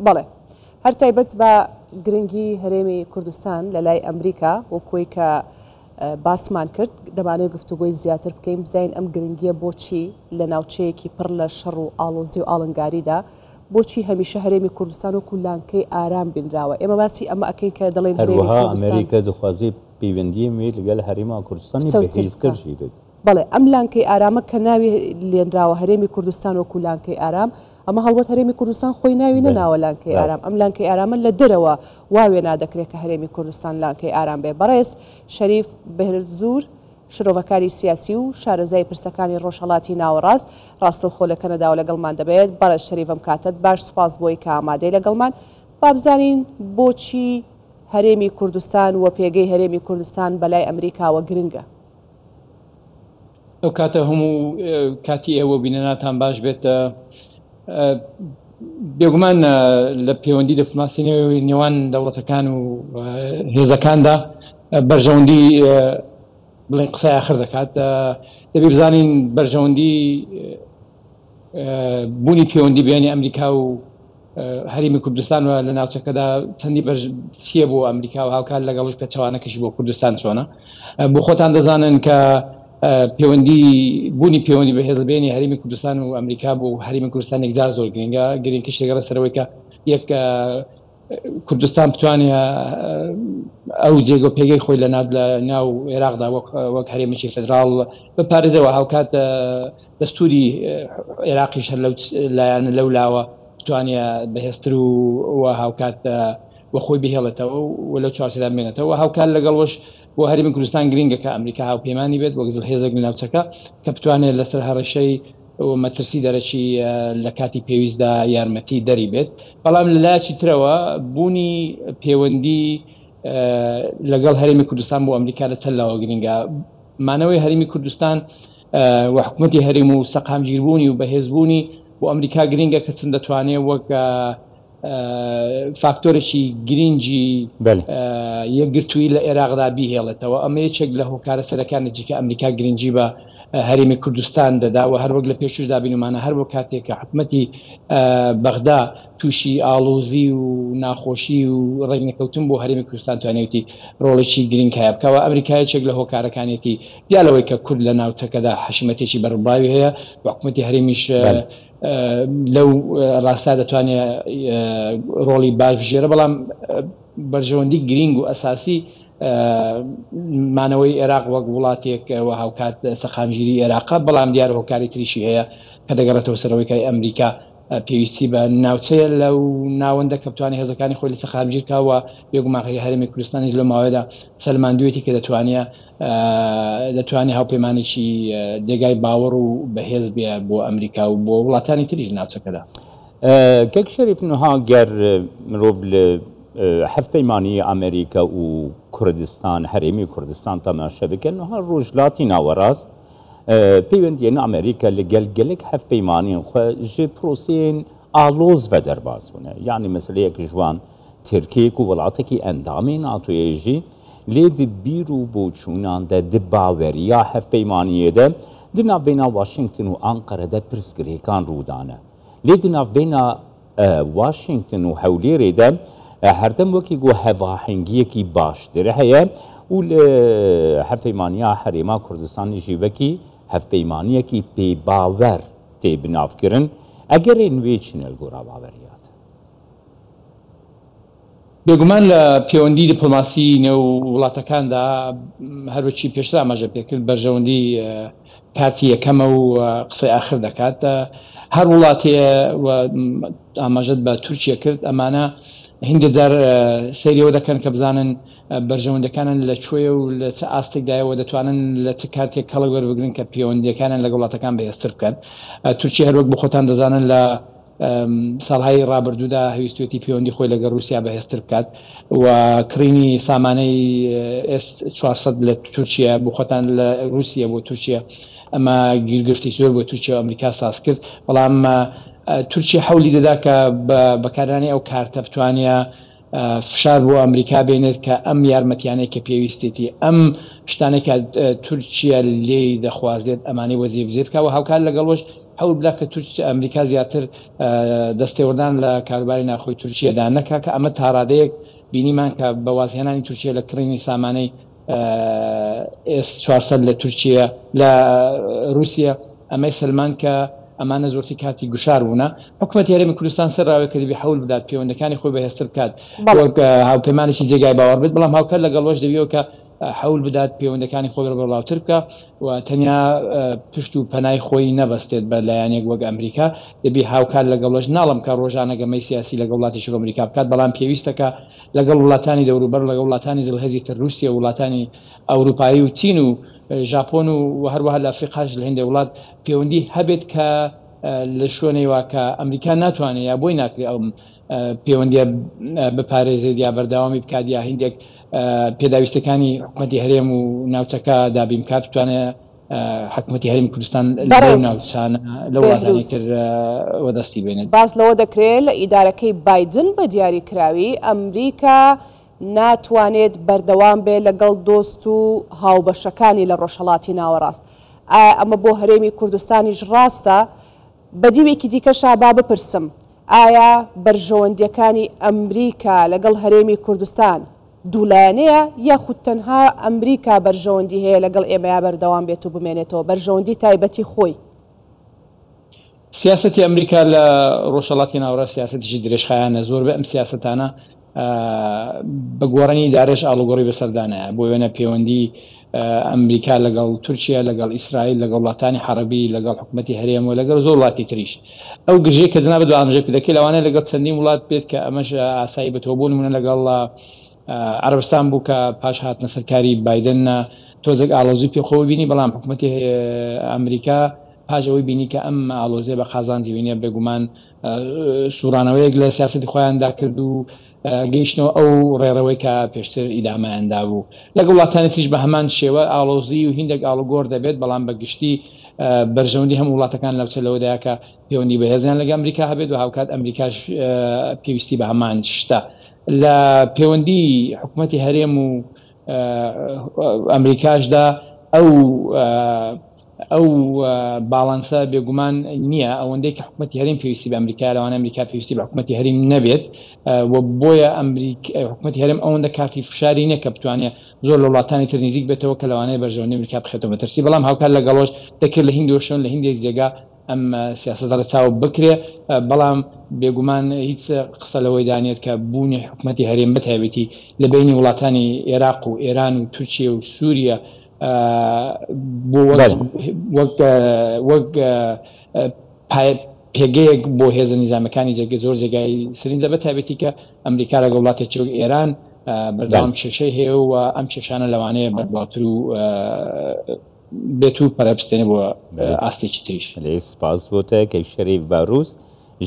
بەڵێ هەر تایبەت بە گرنگی هەرێمی کوردستان لە لای ئەمریکا وەکوی کە باسمان کرد دەمانەوێت گفتوگۆی زیاتر بکەین بزانین ئەم گرنگیە بۆچی لە ناوچەیەکی پڕ لە شەڕ و ئاڵۆزی و ئاڵنگاریدا بۆچی هەمیشە هەرێمی کوردستان وەکو لانکەی ئارام بینراوە ئێمە باسی ئەمە ئەکەین کە دەڵێن هەرێمی هەروەها کوردستان ئەمریکا دخوازێ پەیوەندیێ وێ لەگەل هەرێما کوردستانی پتەوتر بەهێزتر بکا. ژی ببێ. بەڵێ ئەم لانکەی ئارامە کە ناوی لێنراوە هەرێمی کوردستان وەکو لانکەی ئارام، ئەمە هەڵبەت هەرێمی کوردستان خۆی ناوی بەلێ نەناوە لانکەی ئارام، راست. ئەم لانکەی ئارامە لە دەرەوە وا وێنا دەکرێت کە هەرێمی کوردستان لانکەی ئارام بێ. بەڕێز شەریف بهرزور شرۆڤەکاری سیاسی و شارەزای پرسەکانی ڕۆژهەڵاتی ناوەڕاست ڕاستەوخۆ لە کەنەداوە لەگەڵمان دەبێت. بەڕێز شەریف ئەم کاتەت باش، سوپاس بۆی کە ئامادەی لەگەڵمان. با بزانین بۆچی هەرێمی کوردستان و پێگەی هەرێمی کوردستان بەلای ئەمریکاوە گرنگە؟ ئەو کاتە هەموو کاتی ئێوە بینەرانتان باش بێت. بێگومان لە پەیوەندی دیپلۆماسی نێوان دەوڵەتەکان و هێزەکاندا بەرژەوەندی بڵێن قسەی ئاخر دەکات. دەبێ بزانین بەرژەوەندی بوونی پەیوەندی بینی ئەمریکا و هەرێمی کوردستان و لە ناوچەکەدا چەندی بەرژ چییە بۆ ئەمریکا و هاوکات لەگەڵش پێچەوانەکەشی بۆ کوردستان چۆنە. بۆ خۆتان دەزانن کە پەیوەندی بوونی پەیوەندی بەهێز بینی هەرێمی کوردستان و ئەمریکا بۆ هەرێمی کوردستان یەکجار زۆر گرنگە. گرنگیش لەگەڵ سەرەوەی کە یەک کوردستان بتوانێ ئەو جێگە و پێگەی خۆی لە لە ناو عێراقدا وەک هەرێمێکی فدراڵ بپارێزەوە، هاوکات دەستوری عێراقیش هەر لەو لایەنە لەو لاوە بتوانێ بەهێزتر و هاوکات وە خۆی بهێڵێتەوە و لەو چوارچێوەدا بمێنێتەوە. هاوکات لەگەڵ وەش بۆ هەرێمی کوردستان گرنگە کە ئەمریکا هاوپەیمانی بێت وەک زلهێزێک لە ناوچەکە کە بتوانێت لەسەر هەڕەشەی و مەترسی دەرەکی لە کاتی پێویستدا یارمەتی دەری بێت. بەڵام لە لایەکی ترەوە بوونی پەیوەندی لەگەڵ هەرێمی کوردستان بۆ ئەمریکا لە چەند لاوە گرنگە. مانەوەی هەرێمی کوردستان و حکوومەتی هەرێم و سەقامگیربوونی و بەهێزبوونی بۆ ئەمریکا گرنگە کە چەند دەتوانێت وەک فاکتۆرێکی گرنگی یەکگرتوویی لە ئێراقدا بیهێڵێتەوە. ئەمە یەکێک لە هۆکارە سەرەکانێتی کە ئەمریکا گرنگی بە هەرێمی کوردستان دەدا و هەروەک لە پێشووشدا بینومانە هەر بۆ کاتێک کە حکومەتی بەغدا تووشی ئاڵۆزی و ناخۆشی و ڕێکنەکەوتن بۆ هەرێمی کوردستان توانیویەتی ڕۆڵێکی گرنگ هەیە بکەوە. ئەمریکا یەکێک لە هۆکارەکانێتی جیا لەوەی کە کورد لە ناوچەکەدا حەشیمەتێکی بەربڵاوی هەیە و حکومەتی هەرێمیش لەو ڕاستا دەتوانێت ڕۆڵی باش بژێرە، بەڵام بەرژەوەندی گرینگ و ئەساسی مانەوەی ئێراق وەک وڵاتێک و هاوکات سەقامگیری ئێراقە. بەڵام دیار هۆکاری تریشی هەیە کە دەگەڕێتەوە سەرەوەی کە ئەمریکا پێویستی بە ناوچەیە لەو ناوەندە کە بتوانێت هێزەکانی خۆی لە سەقامگیر کا و بێگومان هەرێمی کوردستانیش لەو ماوەیەدا سەلماندوویەتی کە دەتوانێت دەتوانێت هاوپەیمانێکی جێگای باوەڕ و بەهێز بێ بۆ ئەمریکا و بۆ وڵاتانی تریش ناوچەکەدا. کاک شەریف نها گەر مرۆڤ لە هەڤپەیمانی ئەمریکا و کوردستان هەرێمی کوردستان تەماشە بکەن نها ڕۆژلاتی ناوەڕاست پەیوەندیەن ئەمریکا لەگەل گەلێک هەڤپەیمانین خۆ ژ پرۆسەیەن ئاڵۆز ڤە دەرباز بوونە یعنی مەسەلەیەک ژوان ترکیەک و وڵاتێکی ئەندامی ناتۆیە ژی لێ د بیر و بۆچوونان دە د باوەریا هەڤپەیمانیێ دە د ناڤبەینا واشنگتن و ئانقەرە دە پرسگرێکان ڕوودانە لێ د ناڤبەینا واشنگتن و هەولێرێ دە هەردەم وەکی گو هەڤاهەنگیەکی باشتر هەیە و لە هەڤپەیمانیا هەرێما کوردستانی ژی وەکی هەڤپەیمانیەکی پێباوەر تێ بناڤکرن ئەگەرێن وێ چنە ل گۆرا باوەریات؟ بێگومان لە پەیوەندی دیپلۆماسی نێو وڵاتەکاندا هەروەکی پێشتر ئاماژە پێکرد بەرژەوەندی کارتی یەکەمە و قسەی ئاخر دەکات. هەر وڵاتێ و ئاماژەت بە تورکیە کرد، ئەمانە هیندێ جار سەیری ئەوە دەکەن کە بزانن بەرژەوەندەکانیان لە کوێیە و لە چ ئاستێکدایە و دەتوانن لە چ کارتێک کەڵک وەربگرن کە پەیوەندییەکانیان لەگەڵ وڵاتەکان بەهێزتر بکەن. تورکیە هەروەک بۆ خۆتان دەزانن لە ساڵهای ڕابردوودا ویستویەتی پەیوەندی خۆی لەگەڵ ڕووسیا بەهێزتر بکات و کڕینی سامانەی ئێس 400 لە تورکیە بۆ خۆتان لە ڕووسیە بۆ تورکیە ئەمە گیرگرفتی زۆر بۆ تورکیا و ئەمریکا ساز کرد. بەڵام تورکیە حەولی دەدا کە بە بەکارهێنانی ئەو کارتە بتوانێ فشار بۆ ئەمریکا بێنێت کە ئەم یارمەتیانەی کە پێویستێتی، ئەم شتانەی کە تورکیە لێی دەخوازێت ئەمانەی بۆ جێبجێ بکا و هاوکات لەگەڵ وەش هەوڵ بدا کە تورک ئەمریکا زیاتر دەستێوەردان لە کاروباری ناوخۆی تورکیەدا نەکا کە ئەمە تاڕادەیەک بینیمان کە بە وازهێنانی تورکیە لە کڕینی سامانەی ئێس 400 لە تورکیە لە رووسیە ئەمەی سەلماند کە ئەمانە زۆرتری کارتی گوشار بوونە. حکومەتی هەرێمی کوردستان سەر راوێ کە دەبی حەول بدات پێوەندەکانی خۆی بەهێزتر بکات وەک هاوپەیمانێکی جێگای باوەڕ بێت، بەڵام هاوکات لەگەڵ وەش دەبیەوە کە حەول بدات پێوەندەکانی خۆی بەربڵاوتر بکا و تەنیا پشت و پەنای خۆی نەبەستێت بە لایەنێک وەک ئەمریکا. دەبی هاوکات لەگەڵ وەش ناڵێم کە ڕۆژانە گەمەی سیاسی لەگەڵ وڵاتێکی وەک ئەمریکا بکات، بەڵام پێویستە کە لەگەڵ وڵاتانی دەوروبەر، لەگەڵ وڵاتانی زلهێزی تر رووسیە و وڵاتانی ئەوروپایی و چین و ژاپۆن و هەروەها لە ئەفریقاش لە هێندێک وڵات پێوەندی هەبێت کە لە شوێنێ وا کە ئەمریکا ناتوانێ یا بۆی ناکرێ ئەو پێوەندیە بپارێزێت یا بەردەوامی بکات یا هیندێک پێداویستەکانی حکومەتی هەرێم و ناوچەکە دابین بکات بتوانێت حکومەتی هەرێمی کوردستان لەو ناوچانە لە وڵاتانی تر وەدەستی بێنێت. باس لەوە دەکرێت لە ئیدارەکەی بایدن بە دیاریکراوی ئەمریکا ناتوانێت بەردەوام بێت لەگەڵ دۆست و هاوبەشەکانی لە ڕۆژهەڵاتی ناوەڕاست. ئایا ئەمە بۆ هەرێمی کوردستانیش ڕاستە؟ بە دیوێکی دیکەشا با بپرسم، ئایا بەرژەوەندییەکانی ئەمریکا لەگەڵ هەرێمی کوردستان دوولایەنەیە یاخود تەنها ئەمریکا بەرژەوەندی هەیە لەگەڵ ئێمەیا بەردەوام بێت و بمێنێتەوە بەرژەوەندی تایبەتی خۆی؟ سیاسەتی ئەمریکا لە ڕۆژهەڵاتی ناوەڕاست سیاسەتێکی درێژخایەنە، زۆربەی ئەم سیاسەتانە بە گۆڕانی ئیدارەش ئاڵوگۆڕی بەسەردا نایە، بۆ وێنە پێوەندی ئەمریکا لەگەڵ تورکیا، لەگەڵ ئیسرائیل، لەگەڵ وڵاتانی عەڕەبی، لەگەڵ حکومەتی هەرێم و لەگەڵ زۆر وڵاتی تریش. ئەو گرژییەی کە جەنابت بە ئاماژەی پێ دەکەی لەوانەیە لەگەڵ چەندین وڵات بێت کە ئەمەش ئاسایی بێتەوە، بۆ نموونە لەگەڵ عەرەبستان بوو کە پاش هاتنە سەر کاری بایدن تۆزێک ئاڵۆزی پێ خۆوە بینی، بەڵام حکومەتی ئەمریکا پاش ئەوەی بینی کە ئەم ئاڵۆزییە بە قازانجی وی نییە، بێگومان سوڕانەوەیەک لە سیاسەتی خۆیاندا کرد و گەیشتنەوە ئەو ڕێڕەوەی کە پێشتر ئیدامەیان دابوو. لەگەڵ وڵاتانی تریش بە هەمان شێوە ئاڵۆزی و هیندێک ئاڵوگۆڕ دەبێت، بەڵام بە گشتی بەرژەوەندی هەموو وڵاتەکان لەوچە لەوەدایە کە پەیوەندی بەهێزیان لەگەڵ ئەمریکا هەبێت و هاوکات ئەمریکاش پێویستی بە هەمان شتە. لە پەیوەندی حکومەتی هەرێم و ئەمریکاشدا ئەو ئەو باڵانسە بێگومان نییە، ئەوەندەی کە حکومەتی هەرێم پێویستی بە ئەمریکایە لەوانەیە ئەمریکا پێویستی بە حکومەتی هەرێم نەبێت و بۆیە حکومەتی هەرێم ئەوەندە کارتی فشاری نییە کە بتوانێت زۆر لە وڵاتانی تر نزیک بێتەوە کە لەوانەیە بەرژەوەندی ئەمریکا بخێتەوە مەترسی، بەڵام هاوکات لەگەڵەوەش دەکرێت لە هیندێک شوێن لە هیندێک جێگا ئەم سیاسەتە ڕەچاو بکرێ، بەڵام بێگومان هیچ قسە لەوەیدا نییە کە بوونی حکومەتی هەرێم بەتایبەتی لە بەینی وڵاتانی ئێراق و ئێران و تورکیە و سوریە بۆ وەک وەک پێگەیەک بۆ هێزە نیزامیەکانی جێگە زۆر جێگای سرنجە بەتایبەتی کە ئەمریکا لەگەڵ وڵاتێکی وەک ئێران بەردەوام کێشەی هەیە و ئەم کێشانە لەوانەیە بەربڵاوتر و بێت و پەرە بستێنێ بۆ ئاستێکی تریش. سپاس بۆ تە کەک شەریف باروس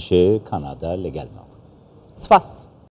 ژ کانادا لەگەل ما بوون. سپاس.